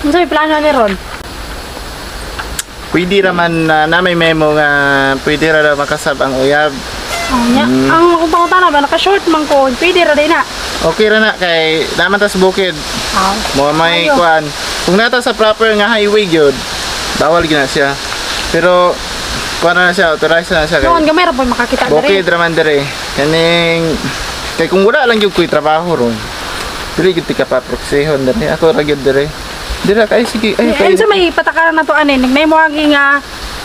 Unsa may plano ni ron? Pwede raman na may memo nga pwede ra daw makasab ang uyab. Oh, nya. Ang akong pangutana ba naka-short man ko, pwede ra din na. Okay ra na kay naman tas bukid. Ah. Mo may Ayo. kuan. Kung nata sa proper nga highway gyud, bawal gyud na siya. Pero kuan na siya, authorized na siya kay Noon gamay ra po makakita bukid diri. raman dire. Kaning kay kung wala lang gyud ko'y trabaho ron. Dili gyud ti ka pa proxyhon dire. Ako ra gyud dire. Dire kay sige ay kay. Unsa may patakaran na to ani? Nagnay mo agi nga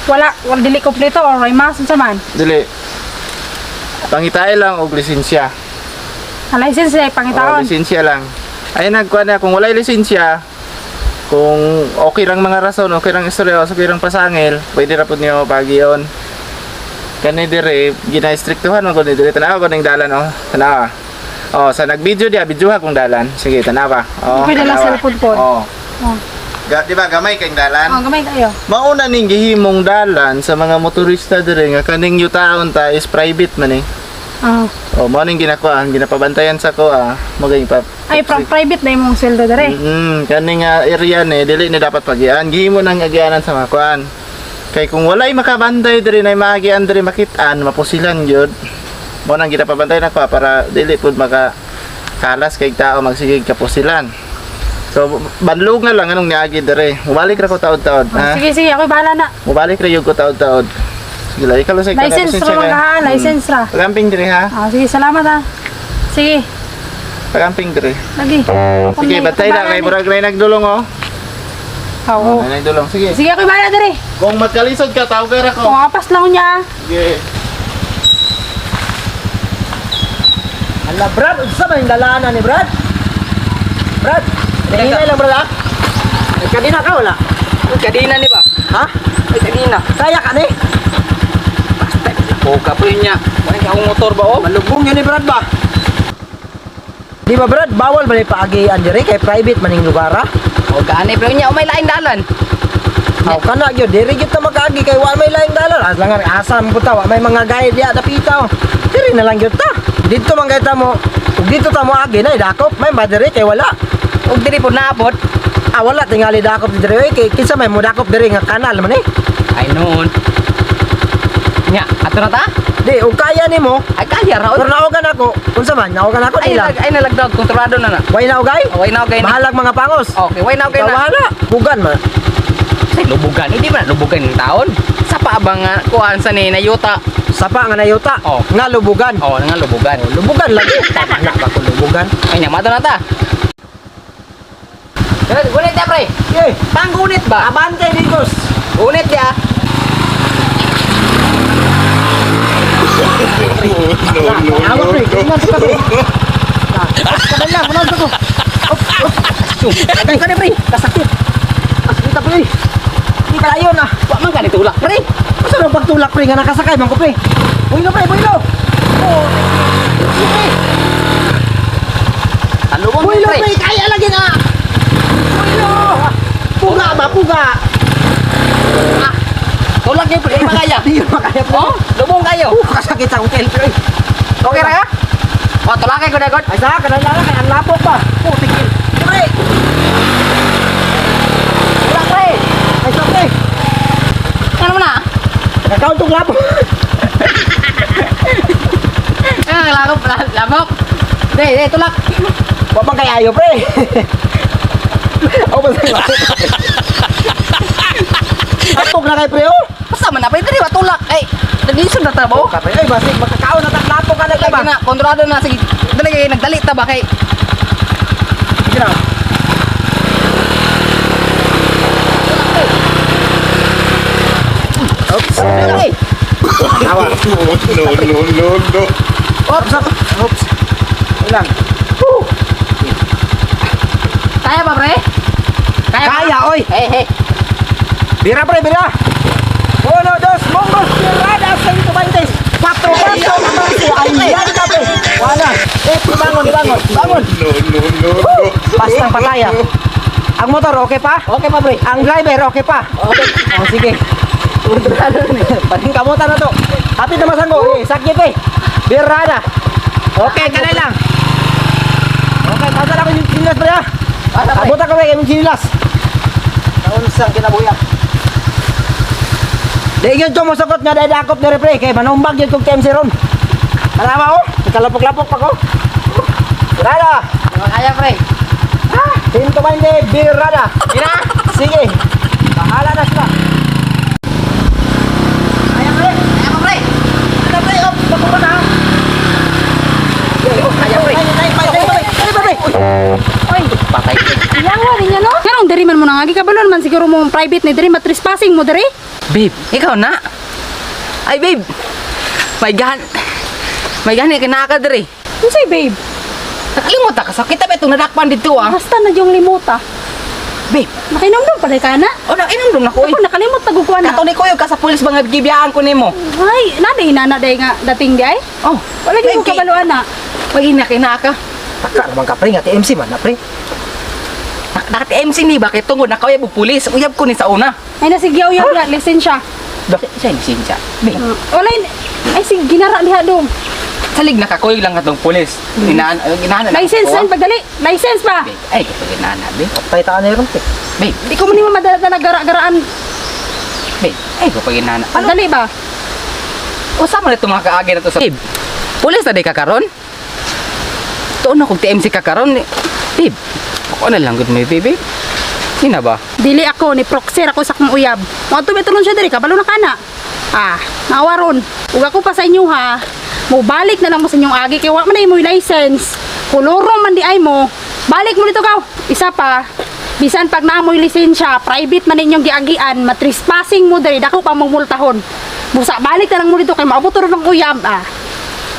wala wala dili kompleto or may mas unsa man. Dili. Pangitae lang og lisensya. Ang license ay Oh, pangitaon. lisensya lang. Ay nagkuan na kung walay lisensya, kung okay lang mga rason, okay lang istorya, okay lang pasangil, pwede ra pud niyo pagiyon. Kani dire gina-striktuhan man ko ni dire, tanawa ko ning dalan oh. Tanawa. Oh, sa nag-video diya, videoha kong dalan. Sige, tanawa. Oh, Pwede lang tanawa. cellphone pod. Oh. Oh. Ga, di ba gamay kay dalan? Oh, gamay kayo. Mauna ning gihimong dalan sa mga motorista dire nga kaning yutaon ta is private man eh. Oh. Oh, mao ning ginakuan, ginapabantayan sa ko ah. Mo pa. Ay, from private na imong sweldo dere. Kani nga area ni dili ni dapat pagian. Gihimo nang agianan sa mga kuan. Kay kung walay makabantay diri na maagian diri makitaan, mapusilan gyud. Mo nang ginapabantay na ko para dili pud maka kalas kay tao magsigig kapusilan. So banlog na lang anong niagi diri. Mubalik ra ko taod-taod, Oh, ha. sige, sige, ako bahala na. Mubalik ra gyud ko taod-taod. Sige lang, ikaw lang sa License ra man ka, ha? License ra. Pagamping diri ha. Ah, sige, salamat ha. Sige, Pagamping diri. lagi. Sige, bantay na kay murag na nagdulong oh. Oo. Nay nagdulong. Sige. Sige, ako bahala dere. Kung magkalisod ka, tawag ra ko. Kung apas lang niya. Sige. Ala Brad, unsa man yung dalanan ni Brad? Brad, nahingay lang Brad ah. Nagkadina ka wala? Kadina ni ba? Ha? Ay, kadina. Kaya ka ni? O, kapoy niya. Wala ka akong motor ba, oh? Malubong yun ni Brad ba? Di ba Brad, bawal ba ni paagian dire kay private man ning lugar ah? O, kaanay pero niya. O, may lain dalan. Aw kana gyud diri gyud ta makaagi kay wa may laing dalan. Aslangan asa man pud ta wa may mga guide diya dapita. Oh. Diri na lang gyud ta. Didto man kay ta mo. Ug dito ta mo agi na dakop may ba diri kay wala. O, diri po naapot. Ah wala tingali dakop diri oy kay kinsa may mo dakop diri nga kanal man eh. Ay, noon. Nya, ato na ta? Di ug kaya nimo Ay, kaya ra. pero naogan ako. Unsa man naogan ako Ay, nila. ay, nalagdag. Kontrolado na na. Way naogay? O, way na, okay na. Mahalag mga pangos. Okay, way na, okay na. Wala. Bugan man. Ay, lubugan. Hindi ba na lubugan ng taon? Sa pa ba nga, kuhaan sa ni Nayuta? Sapa nga nayuta. Oh. Nga lubugan. O, nga lubugan. Lubugan lagi. Tama na ba kung lubugan? Ay, nya, mato na ta. Gunit ya, pre. Ye, Panggunit ba? abante digos. Gunit ya. No, no, no, no. Kabal lang, unang ko. Op, op. Agay ka na, pre. Kasakit. Kasakit pre. Hindi ka layon ah. Wa man ka nitulak, pre. Asa nang pagtulak pre nga nakasakay man ko pre. Buhilo pre, buhilo. Oh. Sige, pre. Talubong, Buhilo pre. pre, kaya lagi na. Buhilo. Puga ba, puga. Tulak niyo, pre. Di ba kaya? Di makaya pre. Oh, lubong kayo. Kasakit sa hotel pre. Okay ra ka? O, tulakay ko na, God. Ay sa kanang lala kay ang lapok pa. Putik. Pre. Tulak, pre. Ay sa pre. Ano mo na? Nakakaon tong lapok. Ah, lakop, lamok. Di, di, tulak. Wa man kay ayo pre. O ba sa Atog na kay pre oh. Basta man na, pre. Dili ba tulak? Ay, nag-iisip na tabo. Ka pre, ay basig makakaon na tag lapok ka na Lagi ba. na, kontrolado na. Sige, dali kayo, nagdali ta ba kay? Sige na. Oops. Dali. Awa. No, no, no, no. Oops. Oops. Ilang. Woo. Kaya ba, pre? Kaya ba? Kaya oy. Hey, hey. Bira pre, bira. Uno, dos, mongos, birada, 120. Cuatro, cuatro, cuatro. Ayan ka pre. Wala. Eh, bangon, bangon, bangon. No, no, no, no. Pastang pataya. Ang motor, okay pa? Okay pa, pre. Ang driver, okay pa? Okay. Oh, sige. Kontrolado na. Paning kamutan na to. Hapit na masanggo. Eh, sakit eh. Birada. Okay, kanay lang. Okay, pasal ako yung chinilas pre ha. Pasa, pre. Abutan ko pre yung chinilas. Sa unsang kinabuya. Di gyud ko mosukot nga dai dakop diri, pre, kay manumbag gyud kog TMC ron. Tama oh, kalapok-lapok pa ko. Rada. Kaya, pre. Ah, 120 birada. Ina. Sige. Bahala na sila. Kaya, pre. Kaya pa, pre. Ano, pre? Oh, bago na. Kaya, pre. Ay, ay, ay, ay, ay, ay, ay, ay. Oy, Patay. yawa ninyo no? Karong diri man mo nangagi, kabalon man siguro mo private ni diri, matrespassing mo diri. Babe, ikaw na. Ay, babe. May gan. May gani ka na ka diri. Unsay, babe? Nakalimot ka sa kita ba itong nadakpan dito ah. Basta na yung limuta. Babe, Nakainomdom pa ka na. oh, nainom na ko Ako nakalimot na gugwa na. Kato ni kuyo ka sa pulis ba nga gibiyaan ko nimo? Ay, nana inana day nga dating di ay. Oh, Wala gyud ko Babe, kabaluan na. May hina kay ka. Taka naman ka, pre, nga TMC man na, pre. Naka-MC ni ba kay tungod nakauyab og pulis. Uyab ko ni sa una. Ay nasigyaw yaw na lisensya. Siya ni siya. Babe, Wala ay sig ginara diha dong. salig nakakuyog lang katong pulis. Inaan inaan na. License ako, lang pagdali. License pa. ah. Babe, ay kapag inana, babe. Patay ta na ron, pre. Babe, Di ko man nimo madala gara-garaan. babe, ay kapag inana. Ano? Pagdali ba? Usa man ito mga kaagi na to sa Babe, pulis na di ka karon? Tuon na kog TMC ka karon. Babe, ako na lang gud may babe. Sina ba? Dili ako ni proxy ako sa akong uyab. Mo tulon siya diri, kabalo na kana. Ah, naawa ron. Ug ako pa sa inyo ha. Mo balik na lang mo sa inyong agi kay wa man na imoy license. Kuluro man di ay mo. Balik mo dito kaw. Isa pa. Bisan pag naamoy lisensya, private man ninyong giagian, matrespassing mo diri, dako pa mong multahon. Busa balik na lang mo dito kay maabot ron ng uyab ah.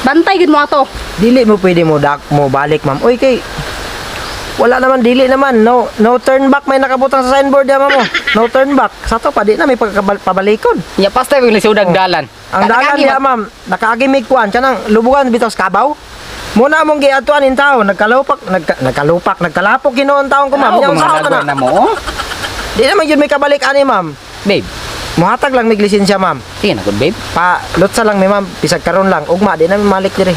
Bantay gid mo ato. Dili mo pwede mo dak mo balik, ma'am. Uy, kay wala naman, dili naman. No, no turn back may nakabutang sa signboard ya, ma'am. Oh. No turn back. Sa to pa di na may pagkabalikon. Nya pasta yung lisudag dalan. Ang dalan niya, ma'am, nakaagi mig kuan kanang lubugan bitaw sa kabaw. Muna mong giadtuan in taon, nagkalupak, nagkalupak, nagkalapok ginoon taon ko, ma'am. Nya unsa na na? Na mo. Oh. Di naman yun may kabalik ani, ma'am. Babe, Muhatag lang mig lisensya, ma'am. sige na gud babe. Pa lutsa lang mi, ma'am, bisag karon lang. Ugma di na mi malik diri.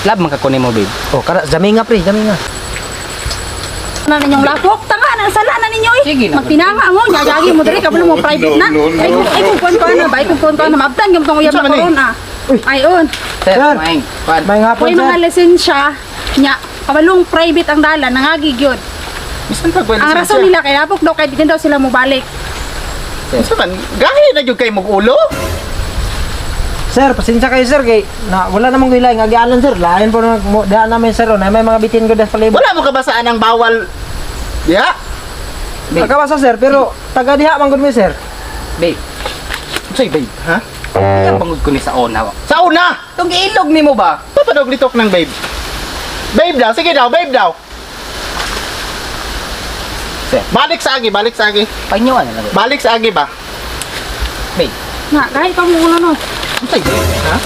Lab man ka kunin mo babe. Oh, kana jaminga, pre, jaminga. Na ninyong lapok, tanga na sala na ninyo eh. Sige na. Magtinanga mo, nyagagi mo diri kabalo mo private na. Ay kung kuan ko na ba, ay kung kuan ko na maabtan gyud tong uyab Unsa na man eh? karon ah. Ay on. Sir, Sir. maing. Kuan. May hapon, May mga sir. lisensya nya kabalong private ang dalan nangagi gyud. Bisan pag wala Ang rason nila kay lapok daw kay di na daw sila mobalik. Unsa man gahi na gyud kay mog ulo? Sir, pasensya kayo, sir, kay na wala namang gilay nga agianan, sir. Lain po na mo daan namin, sir, oh, na may mga bitin ko das palibot. Wala mo kabasaan ang bawal. Ya? Babe. Pagkabasa, sir, pero taga diha man gud mi, sir. Babe. Unsay babe? Ha? Kaya pangud ko ni sa una. Sa una, Tong giilog nimo ba? papanog litok ng babe. Babe daw, sige daw, babe daw. Sir. Balik sa agi, balik sa agi. Pangyuan na lang. Balik sa agi ba? Babe. Na kahit pa mo ulo no. Unsay babe? Ha?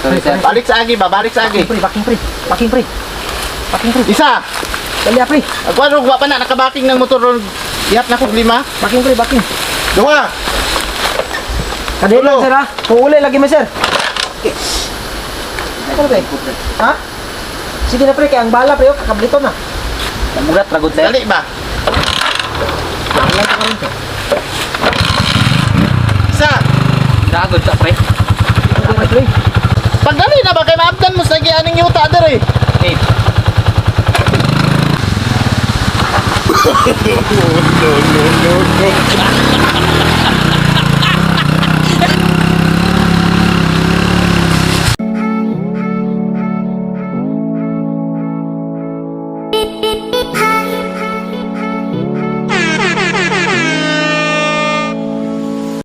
Sorry sir. Balik sa agi ba? Balik sa agi. Pre, backing, pre. Backing, pre. Backing, pre. Isa. Dali, ah, pre. Agwan og wa pa na nakabaking ng motor ron. Ihap na kog lima. Backing, pre, backing. Duha. Kadili lang, Tulo. sir, ha. Kuuli lagi mi, sir. Ano, pre? Ha? Sige na, pre, kay ang bala, pre, oh, kakablito na. Namulat ra gud sir. Dali ba? Isa. Dagod sa pre. Sige na, pre. Pagdali na ba kay maabdan mo sa aning yuta dere? Babe. No, no, no, no.